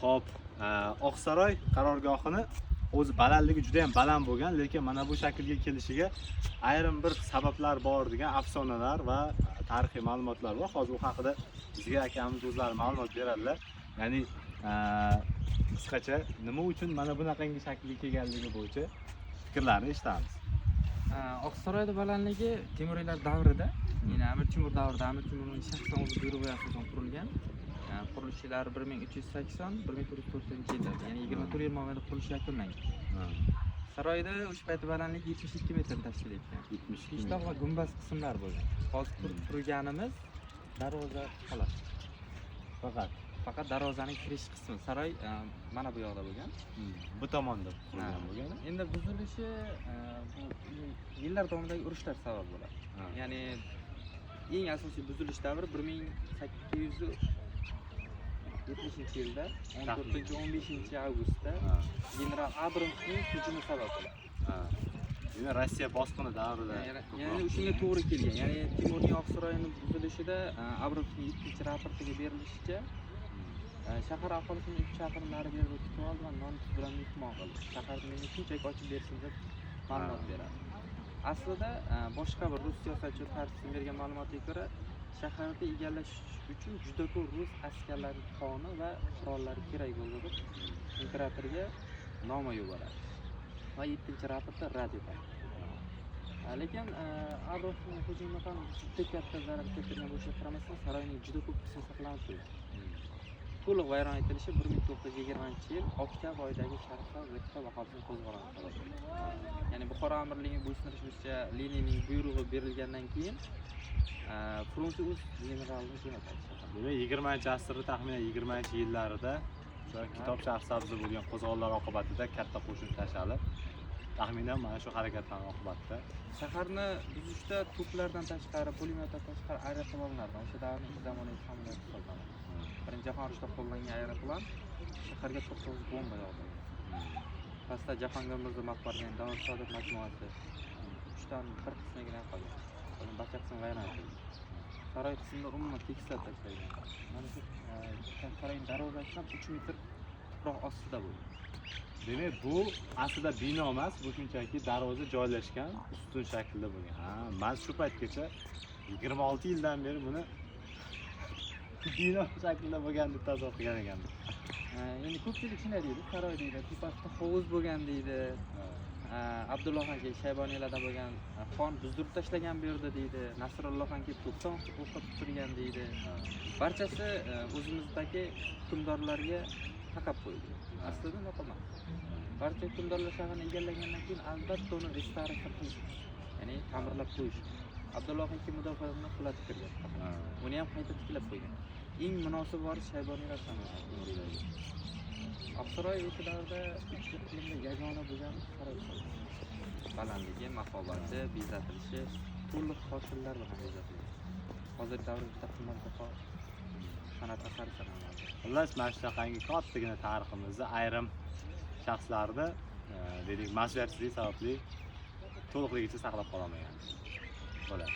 Xo'p, Oqsaroy qarorgohini o'zi balandligi juda ham baland bo'lgan, lekin mana bu shaklga kelishiga ayrim bir sabablar bor degan afsonalar va tarixiy ma'lumotlar bor. Hozir u haqida bizga akamiz o'zlari ma'lumot beradilar. Ya'ni qisqacha nima uchun mana bunaqangi shaklga kelganligi bo'yicha fikrlarni eshitamiz. Oqsaroyda balandligi Temuriylar davrida, ya'ni Amir Temur davrida Amir Temurning shaxsan o'zi buyrug'iga asosan qurilgan. Qurilish yillari 1380-1404 yillarda, ya'ni 24 yil mobaynida qurilish yakunlangan. Saroyda o'sha payti balandligi 72 metrni tashkil etgan. 72 Peshtoq va gumbaz qismlar bo'lgan. Hozir ko'rib turganimiz darvoza xolos. Faqat. Faqat darvozaning kirish qismi. Saroy mana bu yoqda bo'lgan. Bu tomonda qurilgan bo'lgan. Endi buzilishi bu yillar davomidagi urushlar sabab bo'ladi. Ya'ni eng asosiy buzilish davri 1870-yilda 14-15 avgustda general Abramsning hujumi sabab bo'ladi. Ha. Demak, Rossiya bosqini davrida ko'proq. Ya'ni o'shanga to'g'ri kelgan. Ya'ni Temurning Oqsaroyini buzilishida Abramsning 7-raportiga berilishicha, shahar aholisini 3 chaqirim nari berida kutib oldi va non tuz bilan mehmon qildi. Shaharni menga shunchaki ochib bersin deb ma'lumot beradi. Aslida boshqa bir rus siyosatchi Tarsin bergan ma'lumotga ko'ra, shaharni egallash uchun juda ko'p rus askarlari qoni va qurollari kerak bo'ldi deb imperatorga noma yuboradi va 7-raportda rad etadi. Lekin Abramsning hujumi ham juda katta zarar keltirgan bo'lishiga qaramasdan, saroyning juda ko'p qismi saqlanib qo'yildi. To'liq vayron etilishi 1920 yil oktyabr oyidagi Sharqsal va Kitob aholisining qo'zg'oloni sabab bo'ldi. Ya'ni Buxoro amirligiga bo'ysundirish bo'yicha Leninning buyrug'i berilgandan keyin Frunze o'z generalini jo'natadi shaharga. Demak, 20-asrni taxminan 20-yillarida o'sha Kitob Shahrisabzda bo'lgan qo'zg'olonlar oqibatida katta qo'shin tashalib, taxminan mana shu harakatlarning oqibatida Shaharni buzishda to'plardan tashqari, pulemyotdan tashqari aeroplanlardan, o'sha davrning zamonaviy samolyot hisoblanadi. Birinchi jahon urushida qo'llangan aeroplan shaharga to'xtovsiz bomba yog'dirgan. Pastda Jahongir Mirzo maqbarasi, ya'ni Dorussaodat majmuasi uchdan bir qismigina qolgan. Qolgan barcha qismi vayron etilgan. Saroy qismida umuman tekislab tashlangan. Mana shu saroyning darvozasi ham 3 metr tuproq ostida bo'lgan. Demak, bu aslida bino emas, bu shunchaki darvoza joylashgan ustun shaklida bo'lgan. Ha, man shu paytgacha 26 yildan beri buni bino shaklida bo'lgan deb tasavvur qilgan ekanman. Endi ko'pchilik shunday deydi, saroy deydi, tepasida hovuz bo'lgan deydi. Abdulloh aka Shayboniylarda bo'lgan xon buzdirib tashlagan bu yerda deydi. Nasrulloh xon kelib to'pdan o'qitib turgan deydi. Barchasi o'zimizdagi hukmdorlarga taqab qo'yilgan. Aslida unaqa emas. Barcha hukmdorlar shaharni egallagandan keyin albatta uni restavratsiya qilish, ya'ni ta'mirlab qo'yish. Abdulloh aka mudofaasini qulatib kirgan. Uni ham qayta tiklab qo'ygan. Eng munosib voris Shayboniylar sanaladi Temuriylarga. Oqsaroy o'sha davrda uch iqlimda yagona bo'lgan saroy hisoblanadi. Balandligi, mahobati, bezatilishi to'liq qoshillar bilan bezatilgan. Hozirgi davrda juda qimmatbaho san'at asari sanaladi. Xullas, mana shunaqangi kattagina tariximizni ayrim shaxslarni deylik, mas'uliyatsizlik sababli to'liqligicha saqlab qololmaganmiz. Bo'ladi.